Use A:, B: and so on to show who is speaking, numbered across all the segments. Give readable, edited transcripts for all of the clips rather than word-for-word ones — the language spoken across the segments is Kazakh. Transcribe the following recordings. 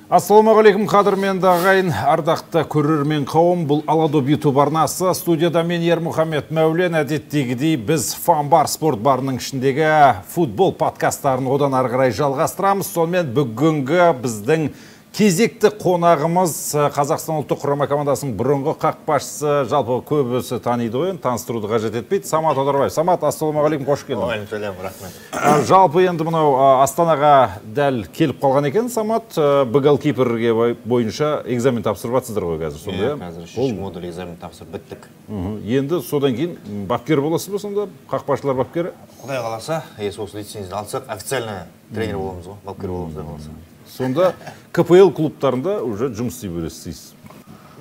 A: Ассалаумағалейкум, қадірменді ағайын, ардақты көрермен қауым. Бұл Аладоп YouTube арнасы. Студияда мен Ермұхамед Мәулен. Әдеттегідей біз Фанбар спорт барының ішіндегі футбол подкасттарын одан ары қарай жалғастырамыз. Сонымен бүгінгі біздің кезекті қонағымыз Қазақстан ұлттық құрама командасының бұрынғы қақпашысы, жалпы көбісі таниды ғой, таныстыруды қажет етпейді, Самат Отарбаев. Самат, ассалаумағалейкум, қош келдің.
B: Уағалейкум, рахмет.
A: Жалпы енді мынау Астанаға дәл келіп қалған екен Самат, Б голкиперге бойынша экзамен тапсырып жатсыздар ғой қазір сонда, иә?
B: Қазір үшінші модуль экзамен тапсырып біттік.
A: Енді содан кейін бапкер боласыз ба сонда? Қақпашылар бапкері?
B: Құдай қаласа, егер осы лицензияны алсақ, официально тренер боламыз ғой, бапкер боламыз құдай қаласа.
A: Сонда КПЛ клубтарында уже жұмыс істей бересіз дейсіз.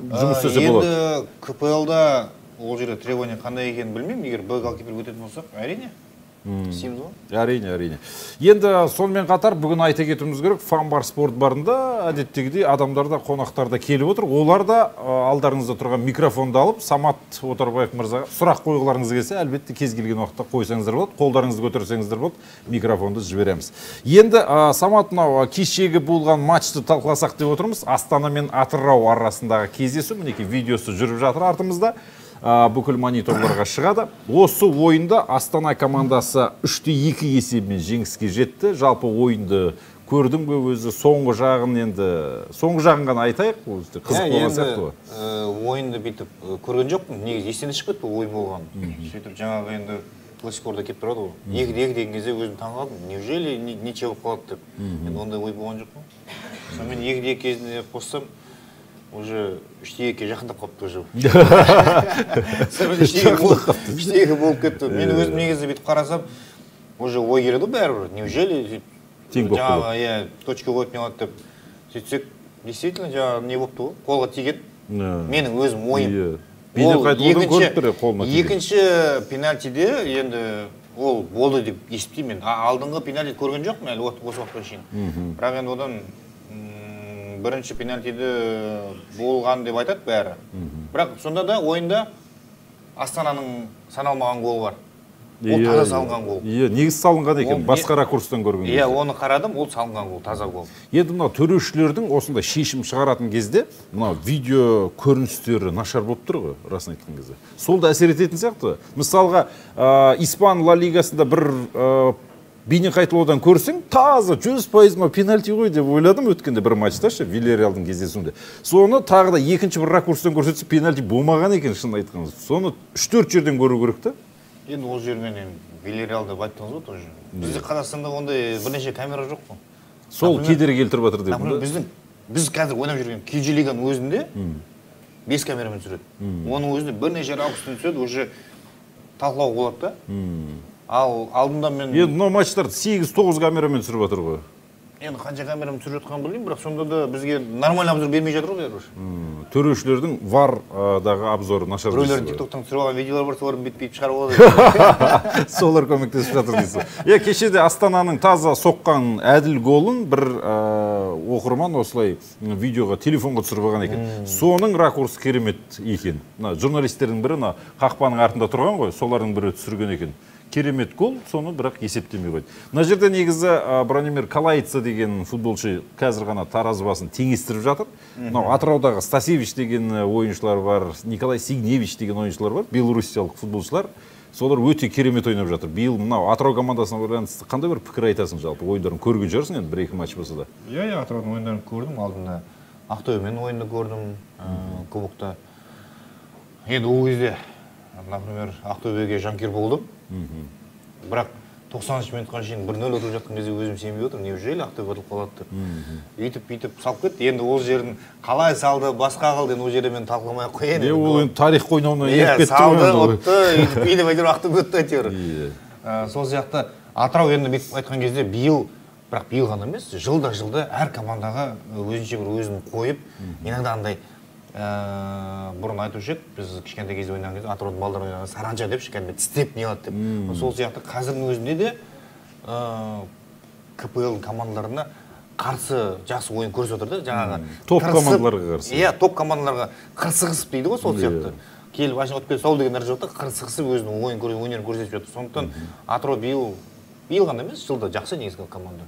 A: Жұмыс істесе болады.
B: Енді КПЛ-да ол жерде требование қандай екенін білмеймін. Егер Б голкипер өтетін болсақ, әрине істейміз ғой.
A: Әрине, әрине. Енді сонымен қатар бүгін айта кетуіміз керек, Фанбар спорт барында әдеттегідей адамдар да, қонақтар да келіп отыр. Олар да алдарыңызда тұрған микрофонды алып, Самат Отарбаев мырзаға сұрақ қойғыларыңыз келсе, әлбетте кез келген уақытта қойсаңыздар болады, қолдарыңызды көтерсеңіздер болады, микрофонды жібереміз. Енді Самат, мынау кешегі болған матчты талқыласақ деп отырмыз. Астана мен Атырау арасындағы кездесу, мінекей видеосы жүріп жатыр артымызда. Бүкіл мониторларға шығады. Осы ойында Астана командасы 3-2 есебімен жеңіске жетті. Жалпы ойынды көрдің бе өзі, соңғы жағын енді, соңғы жағын ғана айтайық, өзі қызық болған сияқты ғой.
B: Ойынды бүйтіп көрген жоқпын, негізі естен шығып кетті ойын болған. Сөйтіп жаңағы енді классикорда келіп тұрады ғой. 2-2 деген кезде өзім таңғалдым. Неужели ничего болып қалады деп. Енді ондай ой болған жоқ қой. Сонымен 2-2 кезінде қоссам, уже 3-2-ге жақындап қалыпты уже. 3-2 болып кетті. Мен өзім негізі бүйтіп қарасам, уже ой келеді ғой бәрібір. Неужели
A: тең болып
B: жаңағы, иә, точка қойып не алады деп. Сөйтсек, действительно жаңағы не болыпты ғой, қолға тиген. Менің өзім ойым. Екінші пенальтиде енді ол болды деп есептеймін мен. Алдыңғы пенальти көрген жоқпын әлі осы уақытқа шейін. Бірақ енді одан бірінші пенальтиді болған деп айтады бәрі. Бірақ сонда да ойында Астананың саналмаған голы бар. Ол таза салынған гол.
A: Иә, негізі салынған екен, басқа ракурстан көрген кезде.
B: Иә, оны қарадым, ол салынған гол, таза гол.
A: Енді мынау төрешілердің осындай шешім шығаратын кезде, мынау видео көріністері нашар болып тұр ғой, расын айтқан кезде. Сол да әсер ететін сияқты. Мысалға, Испан Ла Лигасында бір бейне қайталаудан көрсең, таза 100% ма пенальти ғой деп ойладым өткенде бір матчта ше, Вильярреалдың кездесуінде. Соны тағы да екінші бір ракурстан көрсетсе, пенальти болмаған екен, шынын айтқанда. Соны 3-4 жерден көру керек та.
B: Енді ол жермен енді Вильярреал деп айттыңыз ғой тоже. Бізде Қазақстанда ондай бірнеше камера жоқ қой.
A: Сол кедергі келтіріп жатыр деп.
B: Например, біз қазір ойнап жүрген KG лиганың өзінде 5 камерамен түсіреді. Оның өзінде бірнеше ракурстан түседі, уже талқылауға болады да. Ал алдында мен
A: енді мынау матчтарды 8-9 камерамен түсіріп жатыр ғой.
B: Енді қанша камерамен түсіріп жатқанын білмеймін, бірақ сонда да бізге нормальный обзор бермей жатыр ғой бәрібір.
A: Төрешілердің VAR-дағы обзоры нашар дейсіз
B: ғой. Біреулер TikTok-тан түсіріп алған видеолар бар, соларын бүйтіп шығарып алады.
A: Солар көмектесіп жатыр дейсіз. Иә, кеше де Астананың таза соққан әділ голын бір оқырман осылай видеоға, телефонға түсіріп алған екен. Соның ракурсы керемет екен. Мына журналистердің бірі мына қақпаның артында тұрған ғой, солардың бірі түсірген екен. Керемет гол, соны бірақ есептемей қойды. Мына жерде негізі Бранимир Калайца деген футболшы қазір ғана таразы басын теңестіріп жатыр. Мынау Атыраудағы Стасевич деген ойыншылар бар, Николай Сигневич деген ойыншылар бар, белоруссиялық футболшылар. Солар өте керемет ойнап жатыр. Биыл мынау Атырау командасына байланысты қандай бір пікір айтасың жалпы? Ойындарын көрген шығарсың енді бір-екі матч болса да.
B: Иә, иә, Атыраудың ойындарын көрдім. Алдында Ақтөбемен ойынды көрдім, кубокта. Енді ол кезде, например, Ақтөбеге жанкүйер болдым. Бірақ 90 минутқа шейін 1-0 ұтылып жатқан кезде өзім сенбей отырмын, неужели Ақтөбе ұтылып қалады деп. Үйтіп-бүйтіп салып кетті. Енді ол жерін қалай салды, басқа қылды, енді ол жерде мен талқыламай ақ қояйын.
A: Е, ол енді тарих қойнауына еріп кетті.
B: Салды, ұтты, үйтіп-бүйтіп әйтеуір Ақтөбе ұтты әйтеуір. Сол сияқты Атырау енді бүйтіп айтқан кезде биыл, бірақ биыл ғана емес, жылда-жылда әр командаға өзінше бір өзін қойып, иногда андай бұрын айтушы еді, біз кішкентай кезде ойнаған кезде Атыраудың балдары ойнаған саранжа деп, кәдімгі тістеп не алады деп. Сол сияқты қазірдің өзінде де КПЛ командаларына қарсы жақсы ойын көрсетіп отыр да, жаңағы
A: топ командаларға қарсы.
B: Иә, топ командаларға қырсығысып дейді ғой, сол сияқты. Келіп ашын ұтып келе сау деген нәрсе жоқ та, қырсығысып өзінің ойын өнерін көрсетіп жатыр. Сондықтан Атырау биыл Биыл ғана емес, жылда жақсы негізгі команда.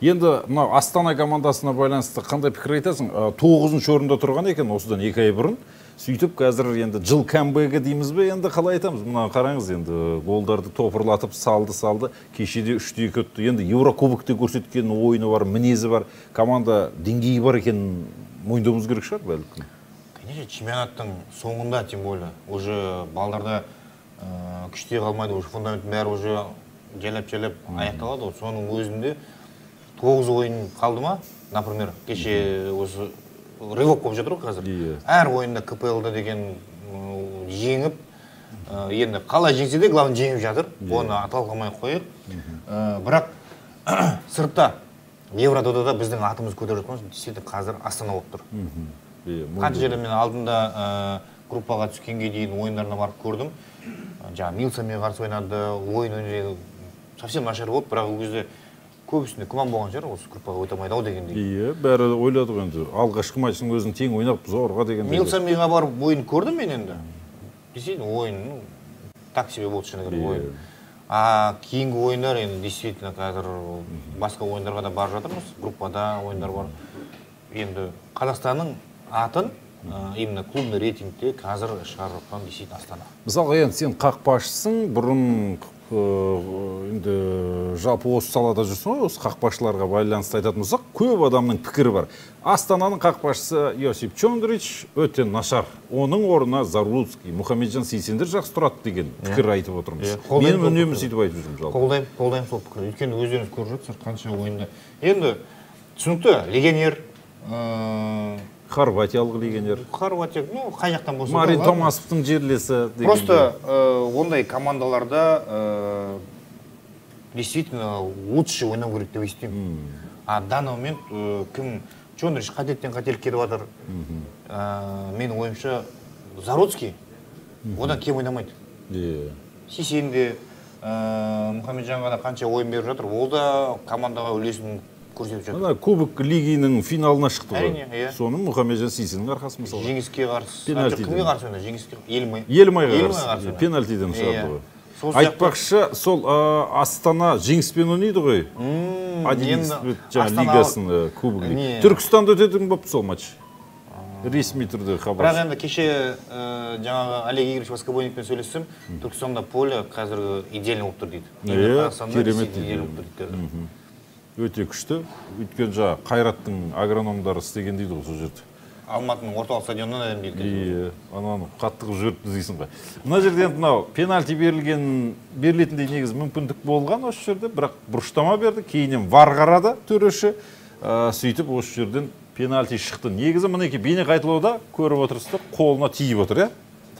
A: Енді мынау Астана командасына байланысты қандай пікір айтасың? 9-шы орында тұрған екен осыдан 2 ай бұрын. Сөйтіп қазір енді жыл камбэгі дейміз бе, енді қалай айтамыз? Мына қараңыз, енді голдарды топырлатып салды-салды. Кешеде 3-2 өтті. Енді Еурокубокте көрсеткен ойыны бар, мінезі бар, команда деңгейі бар екенін мойындауымыз керек шығар бәлкім.
B: Конечно, чемпионаттың соңында, тем более, уже балдарда күште қалмайды, уже фундаменттің бәрі уже жайлап-жайлап аяқталады. Соның өзінде 9 ойын қалды ма? Например, кеше осы рывок болып жатыр ғой қазір. Әр ойында КПЛ-да деген жеңіп, енді қалай жеңсе де, главное жеңіп жатыр. Оны талқыламай қояйық. Бірақ сыртта Еврододада біздің атымыз көтеріп жатқан действительно қазір Астана болып тұр. Қанша жерде мен алдында группаға түскенге дейін ойындарына барып көрдім. Жаңа Милсамен қарсы ойнады, ойын совсем нашар болды, бірақ ол кезде көбісінде күмән болған шығар, осы группаға өте алмайды ау дегендей.
A: Иә, бәрі ойлады ғой енді. Алғашқы матчтың өзін тең ойнап зорға дегендей.
B: Милсамиға барып ойын көрдім мен енді. Действительно ойын, ну, так себе болды шыны керек ойын. А кейінгі ойындар енді действительно қазір басқа ойындарға да барып жатырмыз, группада ойындар бар. Енді Қазақстанның атын именно клубный рейтингте қазір шығарып жатқан действительно Астана.
A: Мысалға енді сен қақпашысың, бұрын енді жалпы осы салада жүрсің ғой, осы қақпашыларға байланысты айтатын болсақ, көп адамның пікірі бар. Астананың қақпашысы Йосип Чондрич өте нашар. Оның орнына Заруцкий, Мұхамеджан Сейсендер жақсы тұрады деген пікір айтып отырмыз. Мен үнемі сөйтіп айтып жүрмін жалпы.
B: Қолдаймын сол пікірді. Өйткені өздеріңіз көріп жатсыздар қанша ойында. Енді түсінікті, легионер,
A: хорватиялық легионер.
B: Хорватия, ну, қай жақтан болса.
A: Марин Томасовтың жерлесі.
B: Просто ондай командаларда действительно лучше ойнау керек деп есептеймін. А данный момент кім Чондрич қателіктен қателік кетіп жатыр. Менің ойымша Заруцкий одан кем ойнамайды. Сейсен де Мұхамеджанға да қанша ойын беріп жатыр, ол да командаға үлесін көрсетіп жатыр.
A: Мына Кубок лигінің финалына шықты ғой.
B: Әрине, иә.
A: Соның Мұхамеджан Сейсеннің арқасы мысалға.
B: Жеңіске қарсы. Кімге қарсы ойнады? Жеңіске Елімай.
A: Елімайға қарсы. Пенальтиден шығарды ғой. Айтпақшы, сол Астана жеңіспен ойнайды ғой. Лигасын, кубогын. Түркістанда өтетін болыпты сол матч. Ресми түрде хабар.
B: Бірақ енді кеше жаңағы Олег Игоревич Воскобойникпен сөйлестім. Түркістанда поле қазіргі идеальный болып тұр дейді.
A: Керемет идеальный болып тұр дейді. Өте күшті. Өйткені жаңа Қайраттың агрономдары істеген дейді ғой сол жерде.
B: Алматының орталық стадионынан әдемі дейді.
A: Иә, ананы қатты қылып жіберіпті дейсің ғой. Мына жерде енді мынау пенальти берілетіндей негізі мүмкіндік болған осы жерде, бірақ бұрыштама берді, кейіннен вар қарады төреші, сөйтіп осы жерден пенальти шықты. Негізі мінекей бейне қайталауда көріп отырсыздар, қолына тиіп отыр, иә?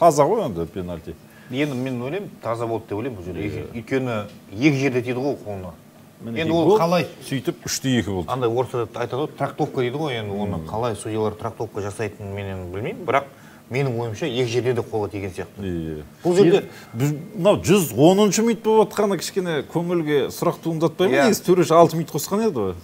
A: Таза ғой енді пенальти.
B: Енді мен ойлаймын, таза болды деп ойлаймын бұл жерде. Өйткені екі жерде тиді ғой қолына. Енді ол қалай?
A: Сөйтіп 3-2 болды.
B: Андай орысша айтады ғой, трактовка дейді ғой, енді оны қалай судьялар трактовка жасайтынын мен енді білмеймін, бірақ менің ойымша екі жерде де қолға тиген сияқты.
A: Бұл жерде мынау 110-шы минут болып жатқаны кішкене көңілге сұрақ туындатпай ма? Негізі төреші 6 минут қосқан еді ғой.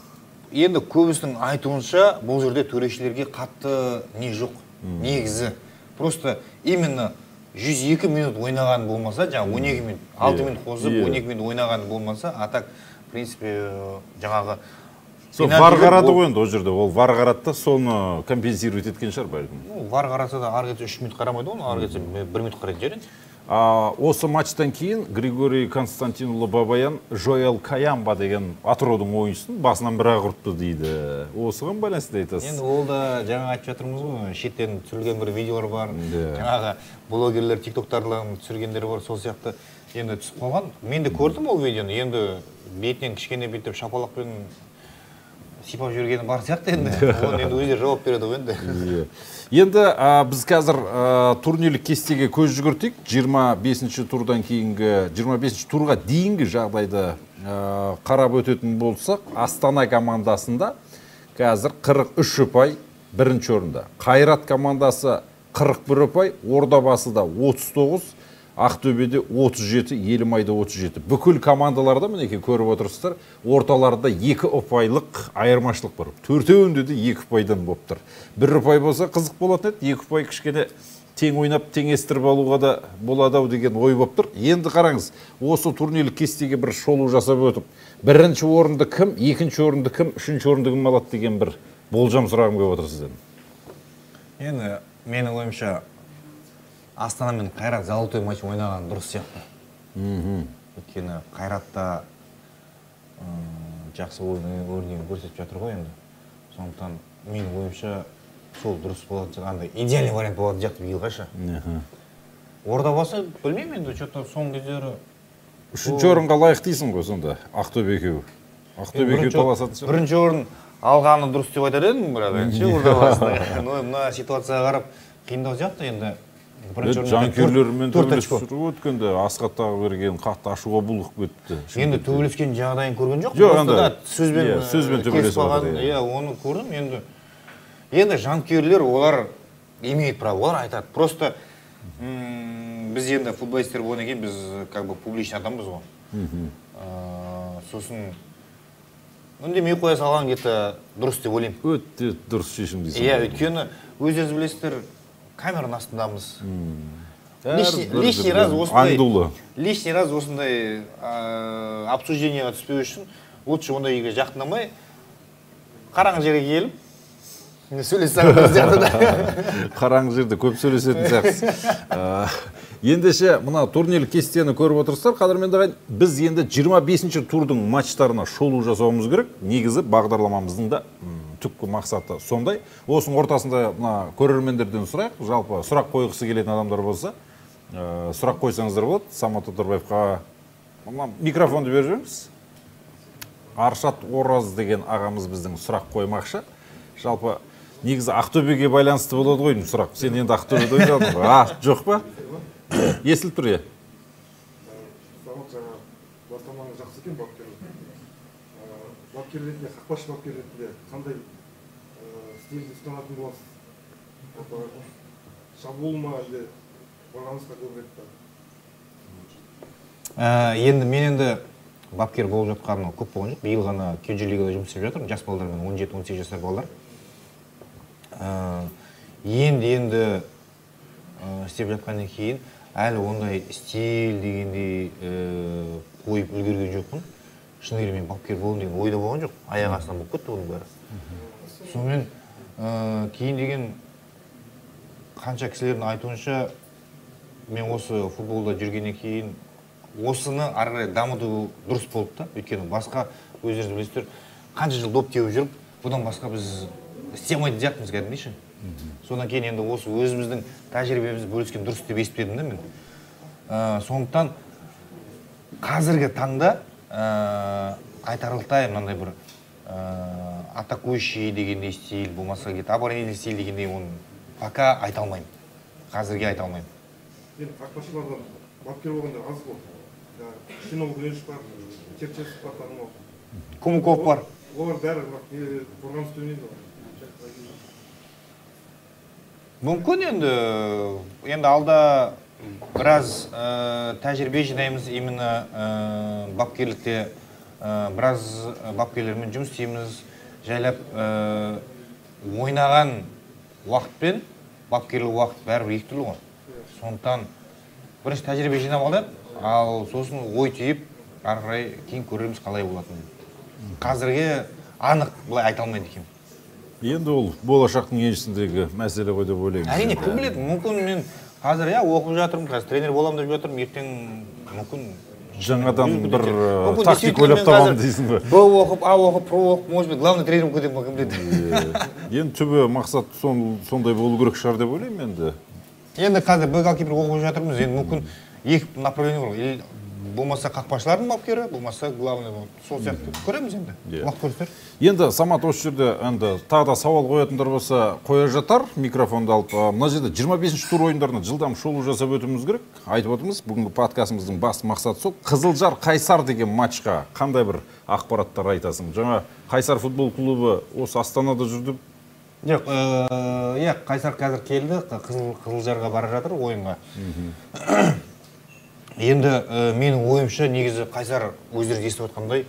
B: Енді көбісінің айтуынша бұл жерде төрешілерге қатты не жоқ. Негізі просто именно 102 минут ойнаған болмаса, жаңа 12 минут, 6 минут қосып 12 минут ойнаған болмаса, а так в принципе, жаңағы
A: сол вар қарады ғой енді ол жерде, ол вар қарады да соны компенсировать еткен шығар бәлкім.
B: Ну, вар қараса да ары кетсе 3 минут қарамайды ғой, ары кетсе 1 минут қарайтын шығар енді.
A: Осы матчтан кейін Григорий Константинұлы Бабаян Жоэл Каямба деген Атыраудың ойыншысын басынан бір-ақ ұрыпты дейді. Осыған байланысты айтасыз.
B: Енді ол да жаңа айтып жатырмыз ғой, шеттен түсірілген бір видеолар бар, жаңағы блогерлер тиктоктардан түсіргендер бар, сол сияқты енді түсіп қалған. Мен де көрдім ол видеоны, енді бетінен кішкене бүйтіп шапалақпен сипап жібергені бар сияқты енді. Оны енді өздері жауап береді ғой енді.
A: Енді біз қазір турнирлік кестеге көз жүгіртейік. 25-ші турдан кейінгі, 25-ші турға дейінгі жағдайды қарап өтетін болсақ, Астана командасында қазір 43 ұпай бірінші орында. Қайрат командасы 41 ұпай, Ордабасыда 39, Ақтөбеде 37, Елімайда 37. Бүкіл командаларда мінекей көріп отырсыздар, орталарда 2 ұпайлық айырмашылық бар. Төртеуінде де 2 ұпайдан болып тұр. 1 ұпай болса қызық болатын еді, 2 ұпай кішкене тең ойнап теңестіріп алуға да болады ау деген ой болып тұр. Енді қараңыз, осы турнирлік кестеге бір шолу жасап өтіп, бірінші орынды кім, екінші орынды кім, үшінші орынды кім алады деген бір болжам сұрағым келіп отыр сізден.
B: Енді менің ойымша Астана мен Қайрат золотой матч ойнаған дұрыс сияқты. Өйткені Қайратта жақсы ойын көрсетіп жатыр ғой енді. Сондықтан менің ойымша сол дұрыс болатын, андай идеальный вариант болатын сияқты биылға ше. Ордабасы білмеймін енді, что-то соңғы кездері
A: үшінші орынға лайық дейсің ғой сонда Ақтөбе екеуі. Ақтөбе екеуі таласатын шығар.
B: Бірінші орын алғаны дұрыс деп айтар едім, бірақ енді Ордабасына. Но мына ситуацияға қарап қиындау сияқты енді.
A: Жанкүйерлермен төбелесіп өткенде Асхат Тағыберген қатты ашуға булығып кетті.
B: Енді төбелескен жағдайын көрген жоқ.
A: Жоқ, енді сөзбен төбелесіп алған.
B: Иә, оны көрдім. Енді жанкүйерлер олар имеют право, олар айтады. Просто біз енді футболисттер болғаннан кейін біз как бы публичный адамбыз ғой. Сосын үндемей қоя салған где-то дұрыс деп ойлаймын.
A: Өте дұрыс шешім дейсің.
B: Иә, өйткені өздеріңіз білесіздер, камераның астындамыз. Лишний раз осындай, лишний раз осындай обсуждениеға түспеу үшін лучше ондай үйге жақындамай қараңғы жерге келіп сөйлесіп сияқты да.
A: Қараңғы жерде көп сөйлесетін сияқтысыз. Ендеше мына турнирлік кестені көріп отырсыздар, қадірменді ағайын, біз енді 25-ші турдың матчтарына шолу жасауымыз керек. Негізі бағдарламамыздың да түпкі мақсаты сондай. Осының ортасында мына көрермендерден сұрайық, жалпы сұрақ қойғысы келетін адамдар болса, сұрақ қойсаңыздар болады. Самат Отарбаевқа мына микрофонды беріп жібереміз. Аршат Ораз деген ағамыз біздің сұрақ қоймақшы. Жалпы негізі Ақтөбеге байланысты болады ғой сұрақ. Сен енді Ақтөбеде ойнадың ғой. А, жоқ па? Естіліп тұр, иә.
C: Самат, жаңа бастамаңыз жақсы екен бапкер. Бапкер ретінде, қақпашы бапкер ретінде қандай стильді ұстанатын боласыз? Шабуыл ма, әлде қорғанысқа көбірек па?
B: Енді мен енді бапкер болып жатқаным көп болған жоқ. Биыл ғана Кенже лигада жұмыс істеп жатырмын. Жас балдармен, 17-18 жасар балдар. Енді істеп жатқаннан кейін әлі ондай стиль дегендей қойып үлгерген жоқпын. Шыны керек, мен бапкер боламын деген ойда болған жоқ. Аяқ астынан болып кетті оның бәрі. Сонымен кейін деген қанша кісілердің айтуынша, мен осы футболда жүргеннен кейін осыны ары қарай дамыту дұрыс болды да. Өйткені басқа өздеріңіз білесіздер, қанша жыл доп теуіп жүріп, бұдан басқа біз істей алмайтын сияқтымыз кәдімгідей ше. Содан кейін енді осы өзіміздің тәжірибемізді бөліскен дұрыс деп естідім да мен. Сондықтан қазіргі таңда айтарлықтай мынандай бір атакующий дегендей стиль, болмаса где-то оборонительный стиль дегендей оны пока айта алмаймын. Қазірге айта алмаймын.
C: Енді қақпашылардан бапкер болғандар аз ғой. Шинол Гүлешев бар, Черчесов бар, танымал.
B: Кумуков бар.
C: Олар бәрі бірақ қорғаныс ойнайды ғой.
B: Мүмкін енді алда біраз тәжірибе жинаймыз, именно бапкерлікте біраз бапкерлермен жұмыс істейміз, жайлап ойнаған уақытпен бапкерлік уақыт бәрібір екі түрлі ғой. Сондықтан бірінші тәжірибе жинап алайық, ал сосын ой түйіп ары қарай кейін көреміз қалай болатынын. Қазірге анық былай айта алмайды екенмін.
A: Енді ол болашақтың еншісіндегі мәселе ғой деп ойлаймын.
B: Әрине, кім біледі, мүмкін мен қазір оқып жатырмын, қазір тренер боламын деп жатырмын, ертең мүмкін
A: жаңадан бір тактика ойлап табамын дейсің бе?
B: Б оқып, А оқып, Про оқып, может быть, главный тренер болып кетемін, кім біледі.
A: Енді түбі мақсат сондай болу керек шығар деп ойлаймын енді.
B: Енді қазір Б голкипер оқып жатырмыз, енді мүмкін екі направление бар. Болмаса қақпашылардың бапкері, болмаса главный, сол сияқты көреміз енді. Уақыт көрсетер.
A: Енді Самат осы жерде енді тағы да сауал қоятындар болса қоя жатар, микрофонды алып. Мына жерде 25-ші тур ойындарына жылдам шолу жасап өтуіміз керек. Айтып отырмыз, бүгінгі подкастымыздың басты мақсаты сол. Қызылжар Қайсар деген матчқа қандай бір ақпараттар айтасың? Жаңа Қайсар футбол клубы осы Астанада жүрді.
B: Жоқ, иә, Қайсар қазір келді, Қызылжарға бара жатыр ойынға. Енді менің ойымша негізі Қайсар өздері естіп отқандай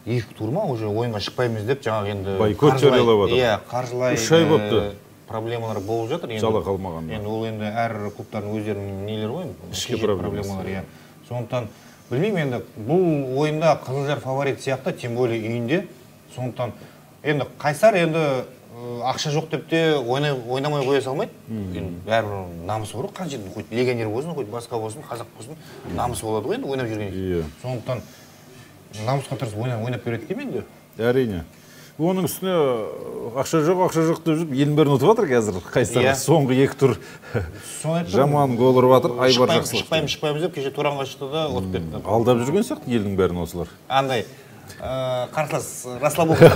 B: екі тур ма уже ойынға шықпаймыз деп жаңағы енді
A: бойкот жариялап жатыр.
B: Иә, қаржылай
A: 3 ай болыпты.
B: Проблемалар болып жатыр.
A: Жалақы алмаған.
B: Енді ол енді әр клубтардың өздерінің нелері ғой,
A: ішкі проблемалар,
B: иә. Сондықтан білмеймін енді, бұл ойында Қызылжар фаворит сияқты, тем более үйінде. Сондықтан енді Қайсар енді ақша жоқ деп те ойнамай қоя салмайды. Енді бәрібір намысы бар ғой, қанша жерден хоть легионер болсын, хоть басқа болсын, қазақ болсын, намысы болады ғой енді ойнап жүрген. Сондықтан намысқа тырысып ойнап береді деймін енді.
A: Әрине. Оның үстіне ақша жоқ, ақша жоқ деп жүріп, елдің бәрін ұтып жатыр қазір. Қайсар соңғы екі тур жаман гол ұрып жатыр. Айбар жақсылық.
B: Шықпаймыз, шықпаймыз деп кеше Туранға шықты да ұтып кетті.
A: Алдап жүрген сияқты елдің бәрін осылар.
B: Андай қарсылас расслабовка.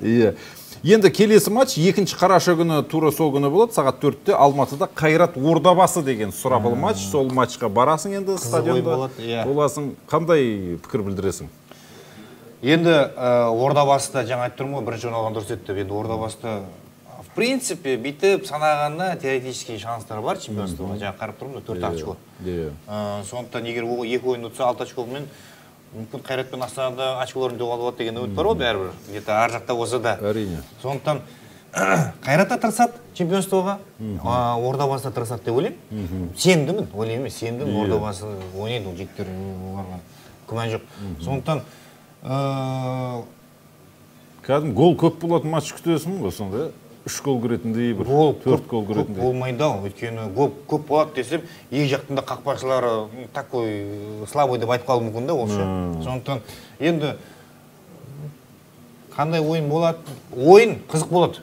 A: Иә. Енді келесі матч 2 қараша күні, тура сол күні болады. Сағат 4-те Алматыда Қайрат Ордабасы деген сұрапыл матч. Сол матчқа барасың енді, стадионда боласың. Қандай пікір білдіресің?
B: Енді Ордабасыда жаңа айтып тұрмын ғой, бірінші орын алған дұрыс еді деп. Енді Ордабасыда в принципе бүйтіп санағанда теоретический шанстар бар чемпионствоға. Жаңа қарап тұрмын да, 4 очко. Сондықтан егер 2 ойын ұтса, 6 очкомен мүмкін Қайрат пен Астанада очколарын жоғалтып алады деген үміт бар ғой бәрібір. Где-то ар жақта болса да.
A: Әрине.
B: Сондықтан Қайрат та тырысады чемпионствоға, Ордабасы да тырысады деп ойлаймын. Сендімін, ойлаймын, сендім, Ордабасы ойнайды, ол жігіттер, оларға күмән жоқ. Сондықтан
A: кәдімгі гол көп болатын матч күтесің ғой сонда, 3 гол кіретіндей, бір 4 гол кіретіндей.
B: Көп болмайды ау, өйткені гол көп болады десем, екі жақтың да қақпашылары такой слабый деп айтып қалуы мүмкін да ол ше. Сондықтан енді қандай ойын болады? Ойын қызық болады,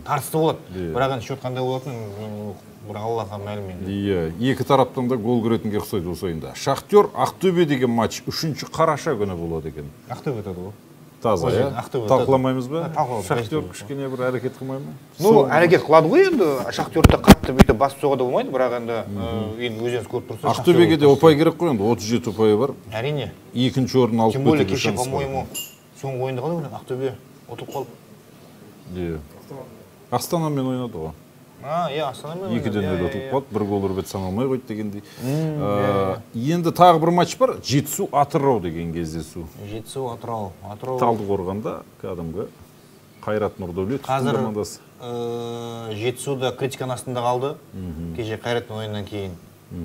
B: тартысты болады. Бірақ енді счет қандай болатыны бір Аллаға мәлім енді.
A: Иә, екі тараптан да гол кіретінге ұқсайды осы ойында. Шахтер Ақтөбе деген матч 3 қараша күні болады екен.
B: Ақтөбе ұтады ғой.
A: Таза, иә? Талқыламаймыз ба? Шахтер кішкене бір әрекет қылмай ма?
B: Ну, әрекет қылады ғой енді. Шахтерді қатты бүйтіп басып соға да болмайды, бірақ енді енді өздеріңіз көріп тұрсыз.
A: Ақтөбеге де ұпай керек қой енді, 37 ұпайы бар.
B: Әрине.
A: Екінші орын алып кетуге шансы бар.
B: Тем более кеше, по-моему, соңғы ойында қалай ойнады? Ақтөбе ұтылып қалды.
A: Иә. Астанамен ойнады ғой.
B: Иә, Астанамен ойнады.
A: 2-0 ұтылып қалды, бір гол ұрып саналмай қойды дегендей. Енді тағы бір матч бар, Жетісу Атырау деген кездесу.
B: Жетісу Атырау.
A: Талдықорғанда кәдімгі Қайрат Нұрдәулетовтің командасы.
B: Қазір Жетісу да критиканың астында қалды. Кеше Қайраттың ойыннан кейін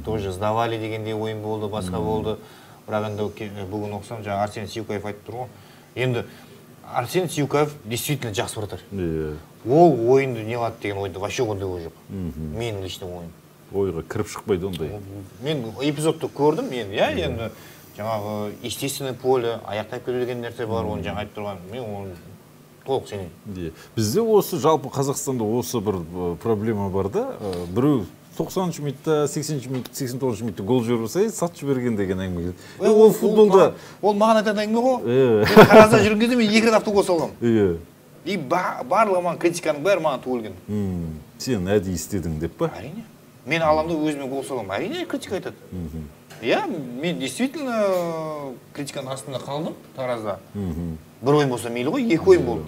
B: тоже сдавали дегендей ойын болды, басқа болды. Бірақ енді бүгін оқысам, жаңа Арсен Сиукаев айтып тұр ғой. Енді Арсен Сиукаев действительно жақсы вратарь. Ол ойынды не қылады деген ойды вообще ондай ой жоқ. Менің личный ойым.
A: Ойға кіріп шықпайды ондай.
B: Мен эпизодты көрдім, мен, иә, енді жаңағы естественное поле, аяқтап кету деген нәрсе бар, оны жаңа айтып тұрған, мен оны толық сенемін.
A: Бізде осы жалпы Қазақстанда осы бір проблема бар да, біреу 90-шы минутта, 80-ші минутта, 89-шы минутта гол жіберіп алса, сатып жіберген деген әңгіме келеді. Ол футболда...
B: Ол маған айтатын әңгіме ғой. Мен Таразда жүрген кезде мен 2 рет автогол салғам. И барлығы маған критиканың бәрі маған төгілген.
A: Сен әдейі істедің деп па?
B: Әрине. Мен аламда өзіме гол саламын. Әрине критика айтады. Иә, мен действительно критиканың астында қалдым Таразда. Бір ойын болса мейлі ғой, 2 ойын болды.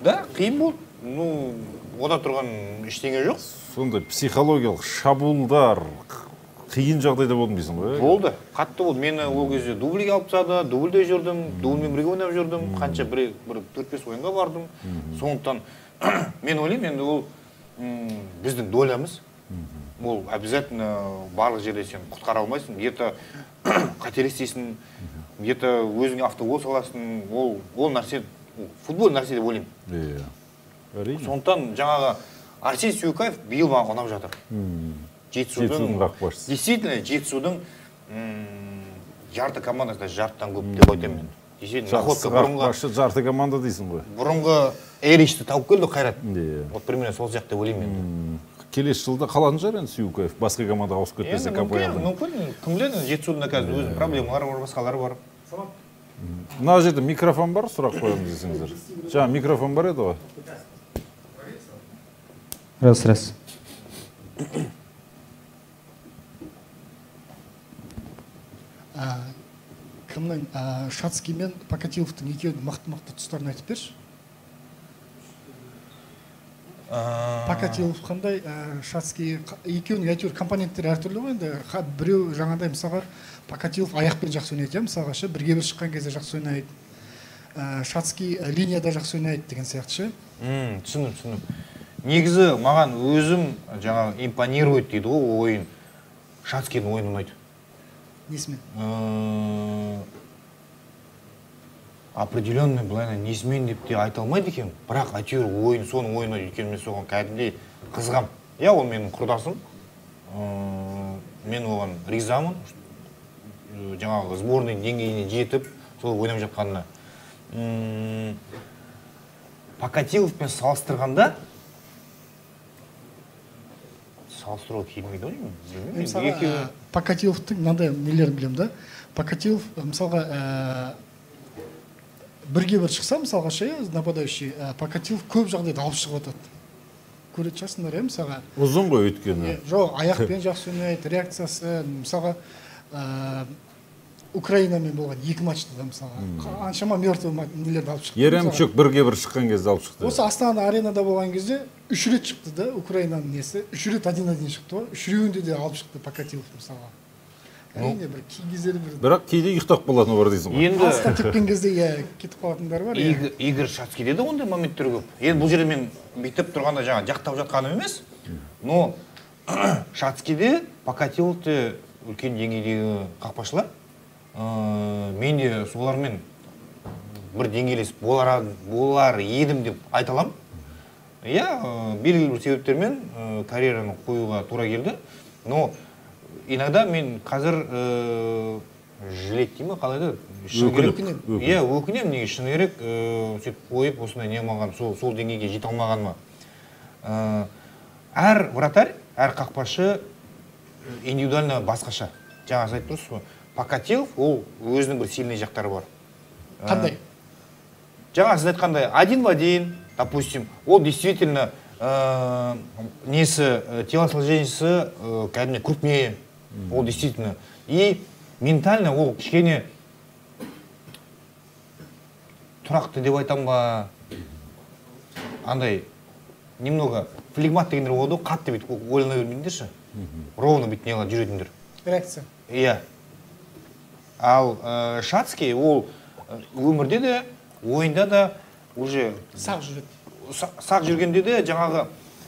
B: Да, қиын болды. Ну, ода тұрған ештеңе жоқ.
A: Сондай психологиялық шабуылдар қиын жағдайда болдым дейсің ғой?
B: Болды, қатты болды. Мені ол кезде дубльге алып тастады, дубльде жүрдім, дубльмен бірге ойнап жүрдім. Қанша бір 4-5 ойынға бардым. Сондықтан мен ойлаймын, енді ол біздің долямыз. Ол обязательно барлық жерде сен құтқара алмайсың. Где-то қателесесің, где-то өзіңе автогол саласың. Ол нәрсе, футбол нәрсе деп ойлаймын.
A: Әрине.
B: Сондықтан жаңағы Арсен Сиукаев биыл маған ұнап жатыр.
A: Жетісудың қақпашысы.
B: Действительно, Жетісудың жарты командасы, жартыдан көп деп айтамын мен. Действительно, находка бұрынғы
A: жарты команда дейсің ғой.
B: Бұрынғы Эричті тауып келді Қайрат. Вот примерно сол сияқты деп ойлаймын енді.
A: Келесі жылда қалатын шығар енді Сиукаев, басқа командаға ауысып кетпесе КПЛ-дан.
B: Мүмкін, кім біледі, Жетісудың да қазір өзінің проблемалары бар, басқалары бар.
A: Мына жерде микрофон бар, сұрақ қоямыз десеңіздер. Жаңа микрофон бар еді ғой.
D: Раз, раз.
E: Кімнің Шацкий мен Покатиловтың екеуінің мықты-мықты тұстарын айтып берші. Покатилов қандай, Шацкий, екеуінің әйтеуір компоненттері әртүрлі ғой енді. Біреу жаңағыдай мысалға Покатилов аяқпен жақсы ойнайды, мысалға ше, бірге бір шыққан кезде жақсы ойнайды. Шацкий линияда жақсы ойнайды деген сияқты ше.
B: Түсіндім. Негізі маған өзім жаңағы импонирует дейді ғой ойын. Шацкийдің ойыны ұнайды.
E: Несімен?
B: Определенный былайына несімен деп те айта алмайды екенмін. Бірақ әйтеуір ойын, соның ойыны ұнайды. Өйткені мен соған кәдімгідей қызығамын. Иә, ол менің құрдасым. Мен оған ризамын. Жаңағы сборный деңгейіне жетіп, сол ойнап жатқанына. Покатиловпен салыстырғанда салыстыруға келмейді ғой.
E: Мысалға, Покатиловтың мынандай нелерін білемін да. Покатилов, мысалға, бірге бір шықса, мысалға ше, нападающий, Покатилов көп жағдайда алып шығып жатады. Көретін шығарсыңдар, иә, мысалға.
A: Ұзын ғой өйткені.
E: Жоқ, аяқпен жақсы ойнайды, реакциясы, мысалға, Украинамен болған екі матчта да, мысалға. Қаншама мертвый нелерді алып шықты.
A: Еремчук бірге бір шыққан кезде алып шықты.
E: Осы Астана аренада болған кезде 3 рет шықты да, Украинаның несі, 3 рет 1-1 шықты ғой. Үшеуінде де алып шықты Покатилов, мысалға. Әрине, бір кей кездері бір.
A: Бірақ кейде ұйықтап қалатыны бар дейсің ғой.
B: Енді
E: алыстан тепкен кезде иә кетіп қалатындар бар.
B: Игорь Шацкийде де ондай моменттер көп. Енді бұл жерде мен бүйтіп тұрғанда жаңа жақтап жатқаным емес, но Шацкийде, Покатиловте үлкен деңгейдегі қақпашылар. Мен де солармен бір деңгейлес болар едім деп айта аламын. Иә, белгілі бір себептермен карьераны қоюға тура келді. Но иногда мен қазір жалеть деймін қалай да,
A: өкінемін.
B: Иә, өкінемін, неге шыны керек, сөйтіп қойып осындай не алмаған, сол деңгейге жете алмағаныма. Әр вратарь, әр қақпашы индивидуально басқаша. Жаңа сіз айтып тұрсыз ғой. Покатилов, ол өзінің бір сильный жақтары бар.
E: Қандай?
B: Жаңа сіз айтқандай, один в один, допустим, ол действительно несі, телосложениесі кәдімгі крупнее, ол действительно. И ментально ол кішкене тұрақты деп айтам ба, андай немного флегмат дегендер болады ғой, қатты бүйтіп ойлана бермейдіңдерші, ровно бүйтіп не қылады жүретіндер.
E: Реакция.
B: Иә. Ал Шацкий ол өмірде де, ойында да уже
E: сақ жүреді.
B: Сақ жүргенде де жаңағы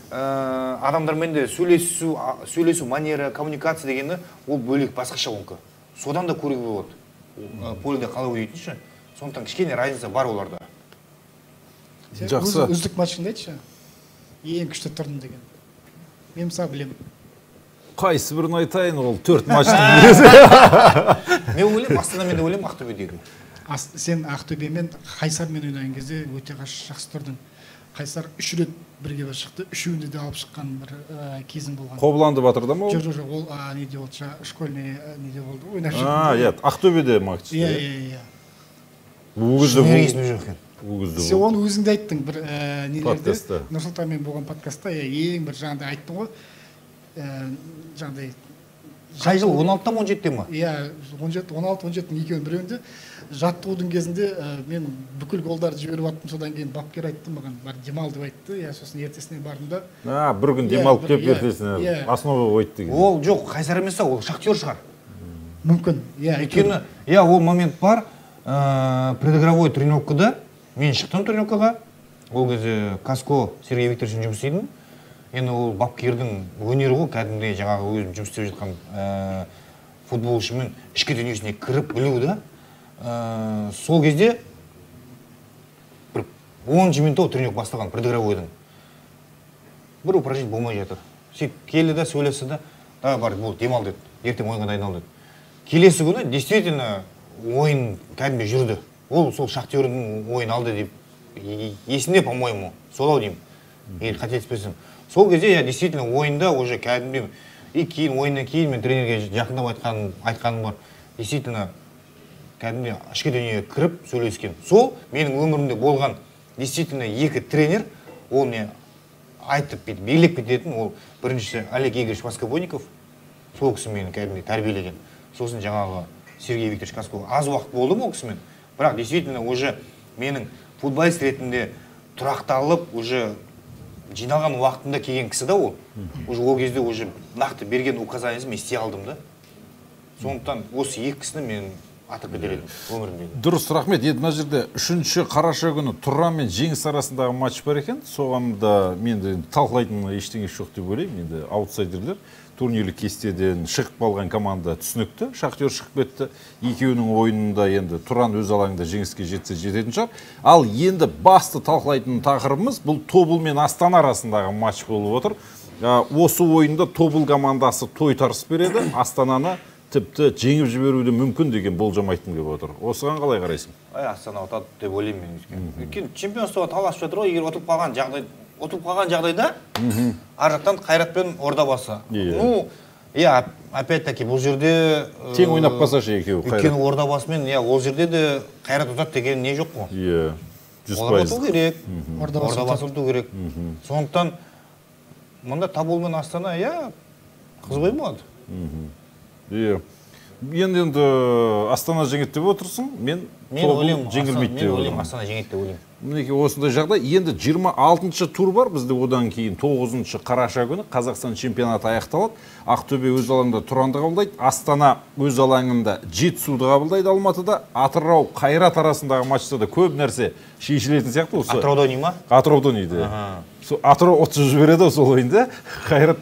B: адамдармен де сөйлесу манера, коммуникация дегені ол бөлек, басқаша онікі. Содан да көруге болады. Поледе қалай ойнайтын ше. Сондықтан кішкене разница бар оларда.
A: Жақсы.
E: Үздік матчыңды айтшы. Ең күшті тұрдым деген. Мен мысалы білемін.
A: Қайсы бірін айтайын, ол 4 матчтың өзі.
B: Мен ойлаймын, Астанамен де ойлаймын, Ақтөбедегі.
E: Сен Ақтөбемен, Қайсармен ойнаған кезде өте жақсы тұрдың. Қайсар 3 рет бірге бір шықты, үшеуінде де алып шыққан бір кезің болған.
A: Қобыланды батырда ма ол?
E: Жоқ, жоқ, ол неде болды, школьный неде болды, ойнап жүрді.
A: Иә, Ақтөбеде матч.
E: Иә, иә, иә.
B: Шынымен жоқ екен.
E: Сен оны өзің де айттың бір нелерде, Нұрсұлтанмен болған подкастта, ең бір жаңағыдай айттың ғой. Жаңағыдай
B: Қай жыл? 16-та ма, 17-те ма?
E: Иә, 16, 17-нің екеуінің біреуінде жаттығудың кезінде мен бүкіл голдарды жіберіп аттым, содан кейін бапкер айтты маған, бар демал деп айтты. Иә, сосын ертесіне бардым да.
A: Бір күн демалып келіп ертесіне основа қойды деген.
B: Ол жоқ, Қайсар емес, ол Шахтер шығар.
E: Мүмкін, иә.
B: Өйткені, иә, ол момент бар, предыгровой тренировкада мен шықтым тренировкаға. Ол кезде Каско Сергей Викторовичпен жұмыс істейтін. Енді ол бапкердің өнері ғой, кәдімгідей жаңағы өзім жұмыс істеп жатқан футболшымен ішкі дүниесіне кіріп білу да. Сол кезде бір 10 минут ол тренировка басталған предыгровойдың. Бір упражнение болмай жатыр. Сөйтіп келді да, сөйлесті да, давай бар, болды, демал деді. Ертең ойынға дайындал деді. Келесі күні действительно ойын кәдімгідей жүрді. Ол сол Шахтердің ойын алды деп есімде, по-моему, солау деймін. Егер қателеспесем. Сол кезде я действительно ойында уже кәдімгідей, и кейін ойыннан кейін мен тренерге жақындап айтқаным бар. Действительно кәдімгідей ішкі дүниеге кіріп сөйлескен. Сол менің өмірімде болған действительно екі тренер, ол не айтып бүйтіп билеп кететін, ол біріншісі Олег Игоревич Воскобойников, сол кісі мені кәдімгідей тәрбиелеген. Сосын жаңағы Сергей Викторович Касков, аз уақыт болды ол кісімен, бірақ действительно уже менің футболист ретінде тұрақталып, уже жиналған уақытында келген кісі да ол. Уже ол кезде уже нақты берген указаниясын мен істей алдым да. Сондықтан осы екі кісіні мен атап кетер едім өмірімдегі.
A: Дұрыс, рахмет. Енді мына жерде 3 қараша күні Тұран мен Жеңіс арасындағы матч бар екен. Соған да мен де талқылайтын ештеңе жоқ деп ойлаймын. Енді аутсайдерлер турнирлік кестеден шығып қалған команда түсінікті. Шахтер шығып кетті. Екеуінің ойынында енді Тұран өз алаңында жеңіске жетсе жететін шығар. Ал енді басты талқылайтын тақырыбымыз бұл Тобыл мен Астана арасындағы матч болып отыр. Осы ойында Тобыл командасы тойтарыс береді. Астананы тіпті жеңіп жіберуі де мүмкін деген болжам айтқым келіп отыр. Осыған қалай қарайсың?
B: Ай, Астана ұтады деп ойлаймын мен. Өйткені чемпионствоға таласып жатыр ғой, егер ұтылып қалған жағдайда ар жақтан Қайрат пен Ордабасы. Ну, иә, опять-таки бұл жерде
A: тең ойнап қалсашы екеуі.
B: Өйткені Ордабасымен, иә, ол жерде де Қайрат ұтады деген не жоқ қой.
A: Иә, 100%.
B: Олар ұту керек. Ордабасы ұту керек. Сондықтан мында Тобыл мен Астана, иә, қызық ойын болады.
A: Иә. Енді Астана жеңеді деп отырсың, мен Тобыл жеңілмейді деп
B: ойлаймын. Астана жеңеді деп ойлаймын.
A: Мінекей осындай жағдай. Енді 26-шы тур бар бізде, одан кейін 9 қараша күні Қазақстан чемпионаты аяқталады. Ақтөбе өз алаңында Тұранды қабылдайды, Астана өз алаңында Жетісуды қабылдайды Алматыда. Атырау Қайрат арасындағы матчта да көп нәрсе шешілетін сияқты осы.
B: Атырауда ойнай ма?
A: Атырауда ойнайды. Атырау ұтып жібереді сол ойында. Қайрат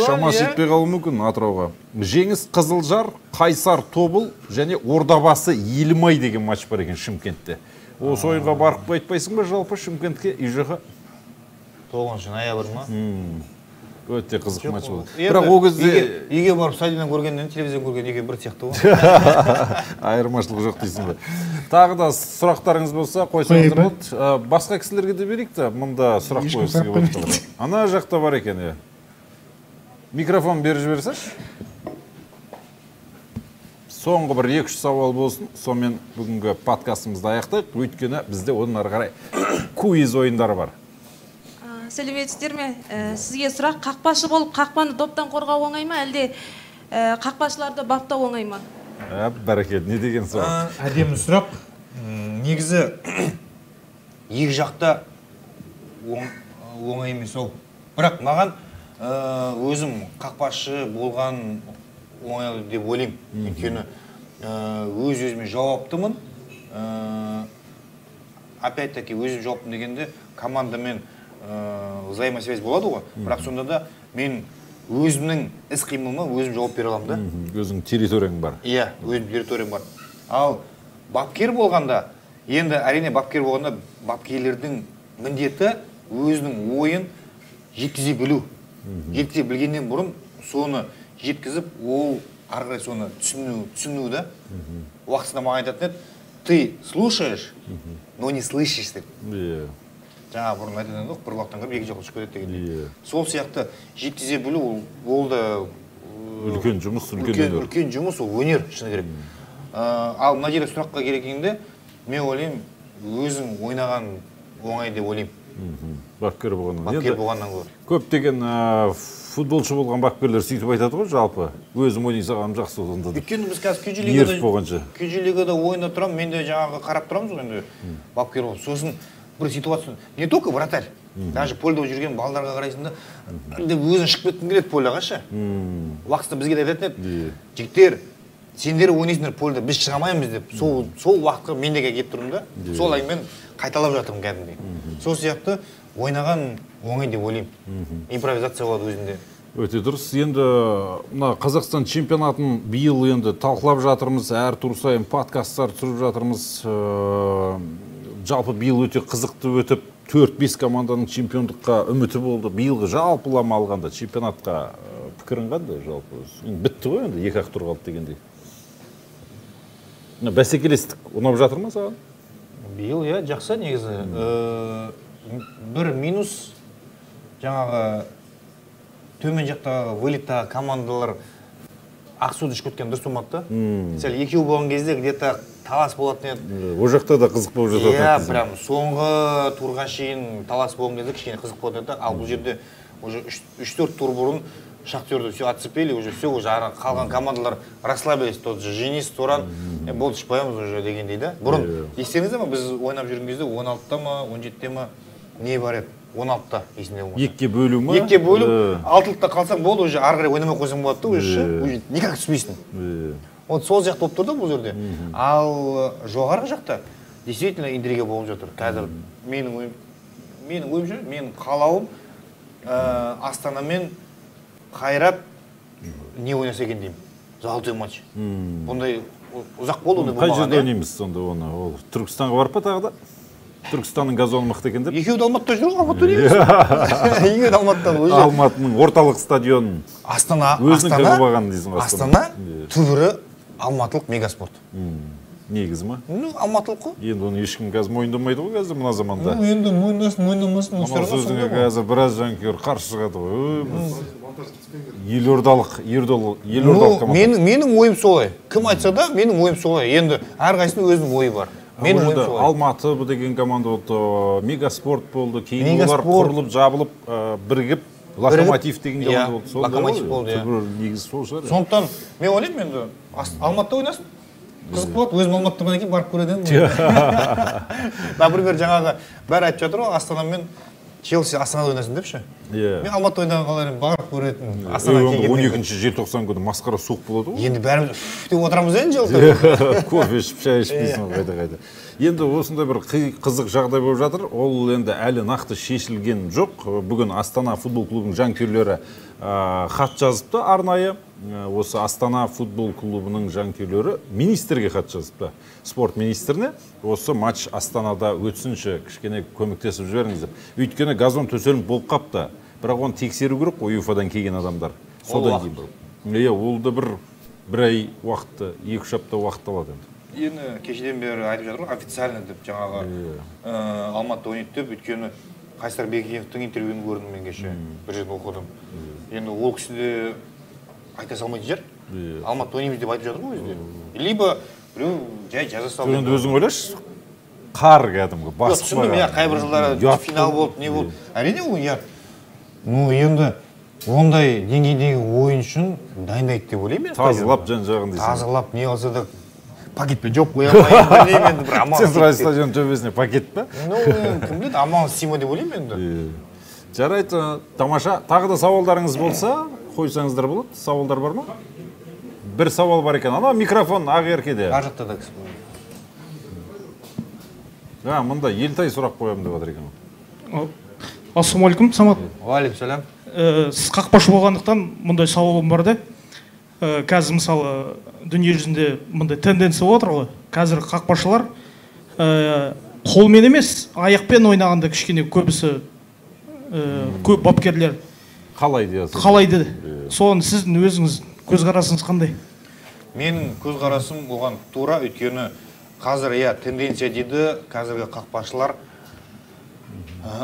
A: шамасы жетпей қалуы мүмкін Атырауға. Жеңіс Қызылжар, Қайсар Тобыл және Ордабасы Елімай деген матч бар екен Шымкентте. Осы ойынға барып қайтпайсың ба жалпы Шымкентке, ИЖХ?
B: 9 ноябрь ма?
A: Өте қызық матч болды. Бірақ ол кезде
B: үйге барып стадионнан көргеннен телевизордан көрген екеуі бір сияқты ғой.
A: Айырмашылық жоқ дейсің бе? Тағы да сұрақтарыңыз болса қойсаңыздар болады. Басқа кісілерге де берейік та, мында сұрақ қойғысы келіп отыр. Ана жақта бар екен, иә. Микрофон беріп жіберсеші. Соңғы бір 2-3 сауал болсын, сонымен бүгінгі подкастымызды аяқтайық. Өйткені бізде оның ары қарай квиз ойындары бар.
D: Сәлеметсіздер ме? Сізге сұрақ, қақпашы болып қақпаны доптан қорғау оңай ма, әлде қақпашыларды баптау оңай ма?
A: Бәрекелді, не деген сұрақ?
B: Әдемі сұрақ. Негізі екі жақта оңай емес ол. Бірақ маған өзім қақпашы болған оңай деп ойлаймын. Өйткені өз-өзіме жауаптымын. Опять-таки өзім жауаптым дегенде командамен взаимосвязь болады ғой. Бірақ сонда да мен өзімнің іс-қимылыма өзім жауап бере аламын да.
A: Өзің территорияң бар.
B: Иә, өзім территориям бар. Ал бапкер болғанда, енді әрине бапкер болғанда бапкерлердің міндеті өзінің ойын жеткізе білу. Жеткізе білгеннен бұрын соны жеткізіп, ол ары қарай соны түсіну да. Уақытысында маған айтатын еді, ты слушаешь, но не слышишь деп. Жаңа бұрын айтатын едік, бір құлақтан кіріп, екі жаққа ұшып кетеді дегендей. Сол сияқты жеткізе білу, ол да
A: үлкен жұмыс, үлкен өнер.
B: Үлкен жұмыс, ол өнер, шыны керек. Ал мына жерде сұраққа келгенде, мен ойлаймын, өзің ойнаған оңай деп ойлаймын.
A: Бапкер болғаннан.
B: Бапкер болғаннан гөрі.
A: Көптеген футболшы болған бапкерлер сөйтіп айтады ғой, жалпы өзім ойнай салғаным жақсы болғанда деп.
B: Өйткені біз қазір Күйжі лигада ойында тұрамын, мен де жаңағы қарап тұрамыз ғой енді бапкер болып. Сосын бір ситуация, не только вратарь, даже польда жүрген балдарға қарайсың да, деп өзің шығып кеткің келеді поляға ше. Уақытысында бізге де айтатын еді, жігіттер, сендер ойнайсыңдар польда, біз шыға алмаймыз деп. Сол уақытқа мен де келіп тұрмын да, сол әңгімені қайталап жатырмын кәдімгідей. Сол сияқты ойнаған оңай деп ойлаймын. Импровизация болады өзінде.
A: Өте дұрыс. Енді мына Қазақстан чемпионатын биыл енді талқылап жатырмыз, әр тур сайын подкасттар түсіріп жатырмыз. Жалпы биыл өте қызықты өтіп, 4-5 команданың чемпиондыққа үміті болды. Биылғы жалпылама алғанда чемпионатқа пікірің қандай жалпы? Бітті ғой енді, 2-ақ тур қалды дегендей. Бәсекелестік ұнап жатыр ма саған?
B: Биыл, иә, жақсы негізі. Бір минус жаңағы төмен жақтағы вылеттағы командалар Ақсуды ішіп кеткен дұрыс болмады да. Сәл екеу болған кезде где-то талас болатын еді.
A: Ол жақта да қызық болып жататын.
B: Иә, прям соңғы турға шейін талас болған кезде кішкене қызық болатын еді. Ал бұл жерде уже 3-4 тур бұрын Шахтерді все отцепили, уже все, уже қалған командалар расслабились, тот же Женис, Туран, болды, шықпаймыз уже дегендей да. Бұрын естеріңізде ма, біз ойнап жүрген кезде 16-та ма, 17-те ма не бар еді? 16-та есімде болмаса.
A: Екіге бөлу ма?
B: Екіге бөлу, 6-лықта қалсаң болды, уже ары қарай ойнамай қойсаң болады да, уже никак түспейсің. Вот сол сияқты болып тұр да бұл жерде. Ал жоғарғы жақта действительно интрига болып жатыр. Қазір менің ойымша, менің қалауым Астана мен Қайрат не ойнаса екен деймін. Золотой матч. Бұндай ұзақ болды, ондай болмаған.
A: Қай жерде ойнаймыз сонда оны? Ол Түркістанға барып па тағы да? Түркістанның газоны мықты екен деп.
B: Екеуі де Алматыда жүр ғой, Алматыда ойнаймыз. Екеуі де Алматыда.
A: Алматының орталық стадионын.
B: Астана,
A: өзінің кіріп алған дейсің ғой.
B: Астана түбірі алматылық мегаспорт.
A: Негізі ма?
B: Ну, алматылық қой.
A: Енді оны ешкім қазір мойындамайды ғой қазір мына заманда.
B: Ну, енді мойындасын, мойындамасын.
A: Мына сөзіңе қазір біраз жанкүйер қарсы шығады ғой. Елордалық, елордалық команда.
B: Менің ойым солай. Кім айтса да, менің ойым солай. Енді әрқайсының өзінің ойы бар. Менің ойым солай.
A: Алматы деген команда болды, Мегаспорт болды, кейін олар құрылып, жабылып, бірігіп, Локомотив деген команда болды.
B: Локомотив болды, иә.
A: Негізі сол шығар.
B: Сондықтан мен ойлаймын енді Алматыда ойнасын. Қызық болады, өзім Алматыда болғаннан кейін барып көреді едім. Например, жаңағы бәрі айтып жатыр ғой, Астана мен Челси Астанада ойнасын деп ше. Мен Алматыда ойнаған қалар едім, барып көретін. Астана келгеннен.
A: 12 желтоқсан күні масқара суық болады ғой.
B: Енді бәріміз деп отырамыз енді жылытып.
A: Кофе ішіп, шай ішпейсің ғой қайта-қайта. Енді осындай бір қызық жағдай болып жатыр. Ол енді әлі нақты шешілген жоқ. Бүгін Астана футбол клубының жанкүйерлері хат жазыпты арнайы. Осы Астана футбол клубының жанкүйерлері министрге хат жазыпты. Спорт министріне осы матч Астанада өтсінші, кішкене көмектесіп жіберіңіз деп. Өйткені газон төселіп болып қапты. Бірақ оны тексеру керек қой УЕФА-дан келген адамдар. Содан кейін бір. Иә, ол да бір ай уақытты, 2-3 апта уақыт алады енді.
B: Енді кешеден бері айтып жатыр ғой, официально деп жаңағы Алматыда ойнайды деп, өйткені Қайсар Бекеновтің интервьюін көрдім мен кеше, бір жерден оқыдым. Енді ол кісі де айта салмайтын жер. Алматыда ойнаймыз деп айтып жатыр ғой өзі де. Либо біреу жай жаза салды.
A: Енді өзің ойлашы, қар кәдімгі басып.
B: Түсіндім, иә, қайбір жылдары финал болды, не болды. Әрине ол ұят. Ну, енді ондай деңгейдегі ойын үшін дайындайды деп ойлаймын.
A: Тазалап жан-жағын дейсің.
B: Тазалап, не болса да пакетпен жауып қоя алмаймын, білмеймін енді, бір амал.
A: Центральный стадион төбесіне пакет па?
B: Ну, кім біледі, амал істей ма деп ойлаймын енді.
A: Жарайды, тамаша. Тағы да сауалдарыңыз болса, қойсаңыздар болады. Сауалдар бар ма? Бір сауал бар екен. Ана микрофон Ақеркеде.
B: Ар жақта да кісі бар.
A: Мында Елтай сұрақ қоямын деп жатыр екен.
F: Ассалаумағалейкум, Самат.
B: Уағалейкум.
F: Сіз қақпашы болғандықтан мұндай сауалым бар да. Қазір мысалы дүние жүзінде мұндай тенденция болып отыр ғой. Қазір қақпашылар қолмен емес, аяқпен ойнағанда кішкене көбісі көп бапкерлер
A: қалайды.
F: Қалайды. Соны сіздің өзіңіз көзқарасыңыз қандай?
B: Менің көзқарасым оған тура, өйткені қазір иә тенденция дейді, қазіргі қақпашылар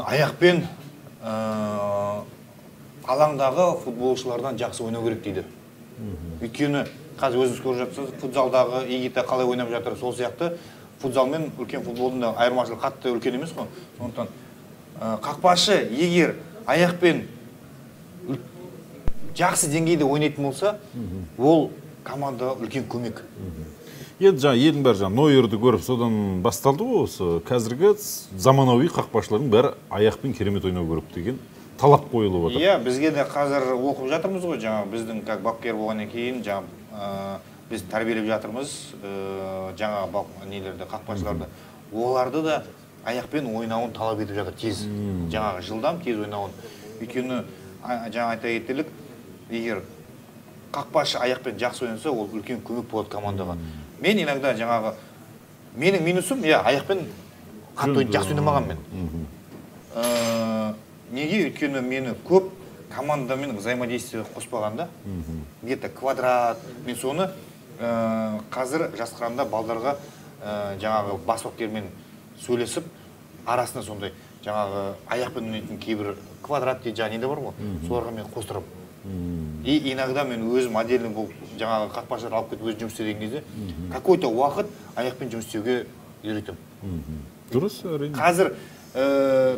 B: аяқпен алаңдағы футболшылардан жақсы ойнау керек дейді. Өйткені қазір өзіңіз көріп жатсыз, футзалдағы Игита қалай ойнап жатыр, сол сияқты футзал мен үлкен футболдың да айырмашылығы қатты үлкен емес қой. Сондықтан қақпашы егер аяқпен жақсы деңгейде ойнайтын болса, ол командаға үлкен көмек.
A: Енді жаңа елдің бәрі жаңа Нойерді көріп содан басталды ғой осы. Қазіргі заманауи қақпашылардың бәрі аяқпен керемет ойнау керек деген талап қойылып отыр.
B: Иә, бізге де қазір оқып жатырмыз ғой, жаңа біздің как бапкер болғаннан кейін жаңа біз тәрбиелеп жатырмыз жаңа нелерді, қақпашыларды. Оларды да аяқпен ойнауын талап етіп жатыр тез. Жаңағы жылдам тез ойнауын. Өйткені жаңа айта кетерлік, егер қақпашы аяқпен жақсы ойнаса, ол үлкен көмек болады командаға. Мен иногда жаңағы менің минусым, иә, аяқпен қатты жақсы ойнамаған мен. Неге? Өйткені мені көп командамен взаимодействие қоспағанда, где-то квадрат, мен соны қазір жас құрамда балдарға жаңағы бас бапкермен сөйлесіп, арасында сондай жаңағы аяқпен ойнайтын кейбір квадрат дейді, жаңа не де бар ғой, соларға мен қостырамын. И иногда мен өзім отдельно болып жаңағы қақпашылар алып кетіп өзім жұмыс істеген кезде какой-то уақыт аяқпен жұмыс істеуге үйретемін.
A: Дұрыс, әрине.
B: Қазір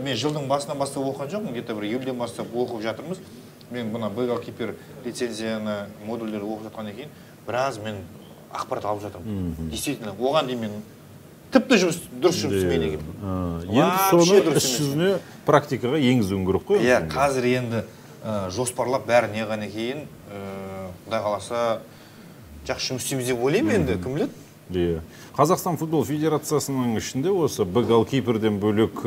B: мен жылдың басынан бастап оқыған жоқпын, где-то бір июльден бастап оқып жатырмыз. Мен мына голкипер лицензияны модульдерді оқып жатқаннан кейін біраз мен ақпарат алып жатырмын. Действительно, оған дейін мен тіпті жұмыс дұрыс жұмыс істемейді екенмін.
A: Енді соны іс жүзіне практикаға енгізуің керек қой.
B: Иә, қазір енді жоспарлап бәрі неғаннан кейін, Құдай қаласа, Жақсы жұмыс істейміз деп ойлаймын енді, кім біледі?
A: Иә. Қазақстан футбол федерациясының ішінде осы Б голкиперден бөлек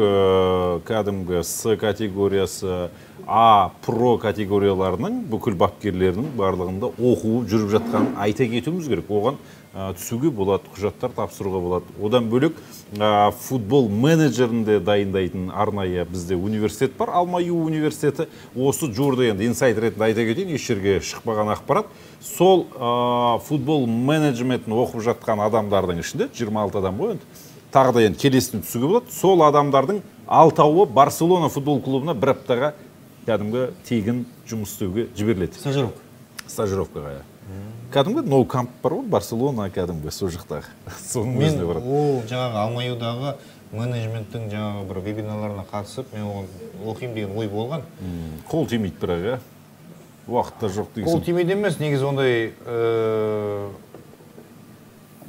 A: кәдімгі С категориясы, А про категорияларының бүкіл бапкерлерінің барлығында оқуы жүріп жатқанын айта кетуіміз керек. Оған түсуге болады, құжаттар тапсыруға болады. Одан бөлек футбол менеджерін де дайындайтын арнайы бізде университет бар, Алмаю университеті. Осы жуырда енді инсайт ретінде айта кетейін, еш жерге шықпаған ақпарат. Сол футбол менеджментін оқып жатқан адамдардың ішінде 26 адам ғой енді. Тағы да енді келесіне түсуге болады. Сол адамдардың 6-ауы Барселона футбол клубына бір аптаға кәдімгі тегін жұмыс істеуге жіберіледі.
B: Стажировка.
A: Стажировкаға, иә. Кәдімгі Ноу Камп бар ғой, Барселона кәдімгі сол жақтағы. Соның өзіне барады.
B: Ол жаңағы Алмаюдағы менеджменттің жаңағы бір вебинарларына қатысып, мен оған оқимын деген ой болған.
A: Қол тимейді бірақ, иә? Уақыт та жоқ дейсің.
B: Қол тимейді емес, негізі ондай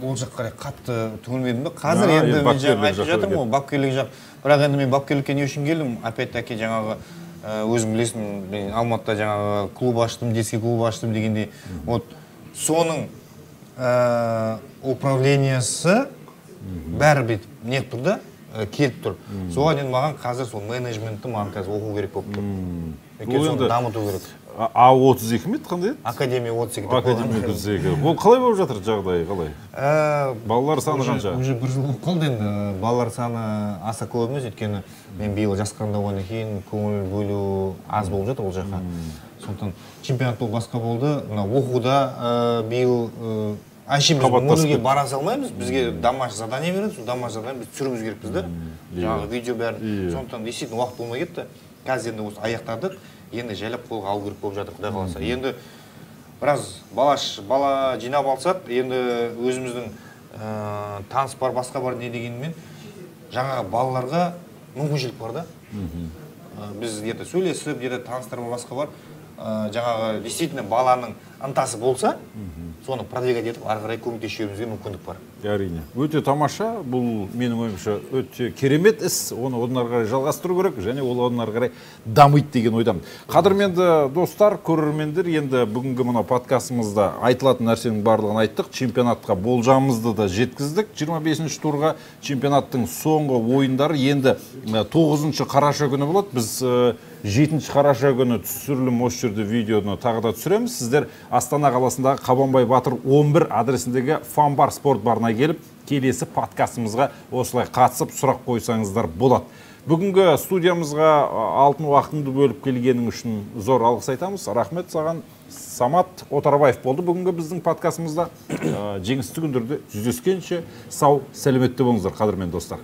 B: ол жаққа қарай қатты түңілмедім бе? Қазір енді мен жаңа айтып жатырмын ғой, бапкерлік жақ. Бірақ енді мен бапкерлікке не үшін келдім? Опять-таки жаңағы өзің білесің, мен Алматыда жаңағы клуб аштым, детский клуб аштым дегендей. Вот соның управлениясы бәрі бүйтіп неғып тұр да, келіп тұр. Соған енді маған қазір сол менеджментті маған қазір оқу керек болып тұр. Өйткені соны дамыту керек.
A: А32 ме еді, қандай еді?
B: Академия 32 деп
A: Академия 32. Ол қалай болып жатыр жағдайы, қалай? Балалар саны қанша?
B: Уже бір жыл болып қалды енді. Балалар саны аса көп емес, өйткені мен биыл жас қырандаудан кейін көңіл бөлу аз болып жатыр ол жаққа. Сондықтан чемпионат ол басқа болды. Мына оқуда биыл әшейін біз модульге бара салмаймыз, бізге домашний задание береді, сол домашний задание біз түсіруіміз керекпіз да. Жаңағы видео бәрін. Сондықтан действительно уақыт болмай кетті. Қазір енді осы аяқтадық. Енді жайлап қолға алу керек болып жатыр, Құдай қаласа. Енді біраз бала жинап алсақ, енді өзіміздің таныс бар, басқа бар не дегенмен, жаңағы балаларға мүмкіншілік бар да. Біз где-то сөйлесіп, где-то таныстар бар, басқа бар. Жаңағы действительно баланың ынтасы болса, соны продвигать етіп, ары қарай көмектесуімізге мүмкіндік бар.
A: Әрине. Өте тамаша, бұл менің ойымша өте керемет іс, оны одан ары қарай жалғастыру керек және ол одан ары қарай дамиды деген ойдамын. Қадірменді достар, көрермендер, енді бүгінгі мына подкастымызда айтылатын нәрсенің барлығын айттық, чемпионатқа болжамымызды да жеткіздік. 25-ші турға чемпионаттың соңғы ойындары енді 9 қараша күні болады. Біз 7 қараша күні түсірілім осы жерде видеоны тағы да түсіреміз. Сіздер Астана қаласындағы Қабанбай Батыр 11 адресіндегі Фанбар спорт барына келіп, келесі подкастымызға осылай қатысып сұрақ қойсаңыздар болады. Бүгінгі студиямызға алтын уақытыңды бөліп келгенің үшін зор алғыс айтамыз. Рахмет саған. Самат Отарбаев болды бүгінгі біздің подкастымызда. Жеңісті күндерде жүздескенше сау сәлеметті болыңыздар, қадірменді достар.